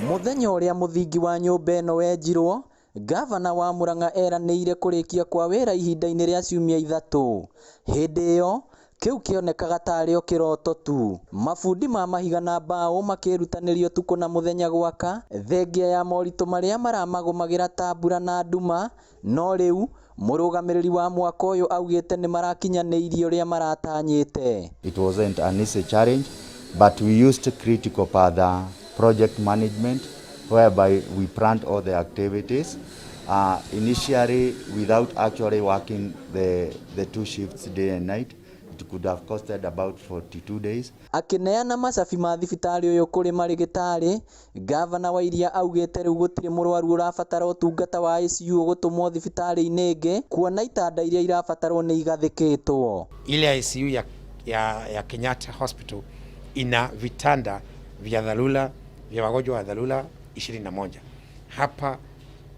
Mũthenya ũrĩa mũthingi wa nyũmba ĩno wenjirwo, ngavana wa Murang'a eranĩire kũrĩkia kwa wĩra ihinda-inĩ rĩa ciumia 3. Hĩndĩ ĩyo, kĩu kĩonekaga tarĩ o kĩroto tu. Mabundi ma mahiga na mbaũ makĩrutanĩria ũtukũ na mũthenya gwaka, thengia ya moritũ marĩa maramagũmagĩra ta mbura na nduma, no rĩu mũrũgamĩrĩri wa mwako ũyũ augĩte nĩ marakinyanĩirie ũrĩa maratanyĩte. It wasn't an easy challenge, but we used critical path project management, whereby we planned all the activities. Initially, without actually working the two shifts, day and night, it could have costed about 42 days. Akĩneana macabi ma thibitarĩ ũyũ kũrĩ marĩgĩtarĩ, ngavana wa Iria augĩte rĩu gũtirĩ mũrwaru ũrabatara ũtungata wa ICU gũtũmwo thibitarĩ-inĩ ĩngĩ kuona itanda iria irabatarwo nĩ igathĩkĩtwo. Ile ICU ya Kenyatta Hospital ina vitanda vya dharura vya wagonjwa wa dharura 21. Hapa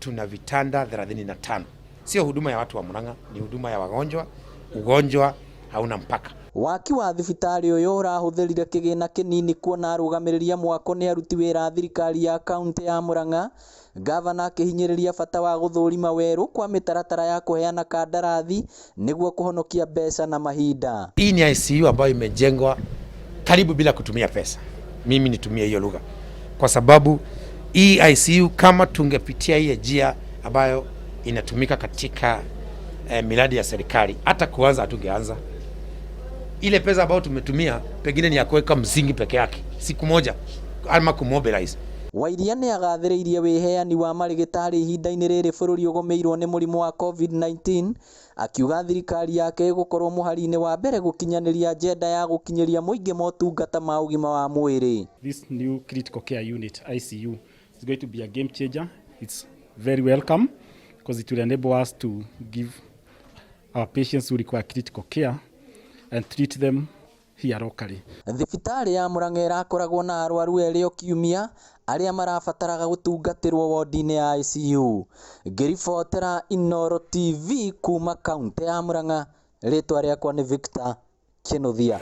tuna vitanda 35. Sio huduma ya watu wa Murang'a, ni huduma ya wagonjwa. Ugonjwa hauna mpaka. Waki wa thibitarĩ ũyũ ũrahũthĩrire kĩgĩna kĩnini kuona arũgamĩrĩri a mwako nĩ aruti wĩra a thirikari ya kaunti ya Murang'a. Ngavana akĩhinyĩrĩria bata wa gũthũrima werũ kwa mĩtaratara ya kũheana kandarathi nĩguo kũhonokia mbeca na mahinda. Hii ni ICU ambayo imejengwa karibu bila kutumia pesa. Mimi nitumie hiyo lugha kwa sababu hii ICU kama tungepitia hii njia ambayo inatumika katika miradi ya serikali, hata kuanza hatungeanza. Ile pesa ambayo tumetumia pengine ni ya kuweka msingi peke yake siku moja ama kumobilize. Wairia nĩ agathĩrĩirie wĩheani wa marĩgĩtarĩ ihinda-inĩ rĩrĩ bũrũri ũgũmĩirwo nĩ mũrimũ wa COVID-19, akiuga thirikari yake ĩgũkorwo mũhari-inĩ wa mbere gũkinyanĩria agenda ya gũkinyĩria mũingĩ motungata ma ũgima wa mwĩrĩ. This new critical care unit, ICU, is going to be a game changer. It's very welcome because it will enable us to give our patients who require critical care and treat them here locally. Thibitarĩ ya Murang'a ĩrakoragwo na arwaru erĩ o kiumia arĩa marabataraga gũtungatĩrwo wodi-inĩ ya ICU. Ngĩribotera Inooro TV kuma kaunti ya Murang'a, rĩtwa rĩakwa nĩ Victor Kinuthia.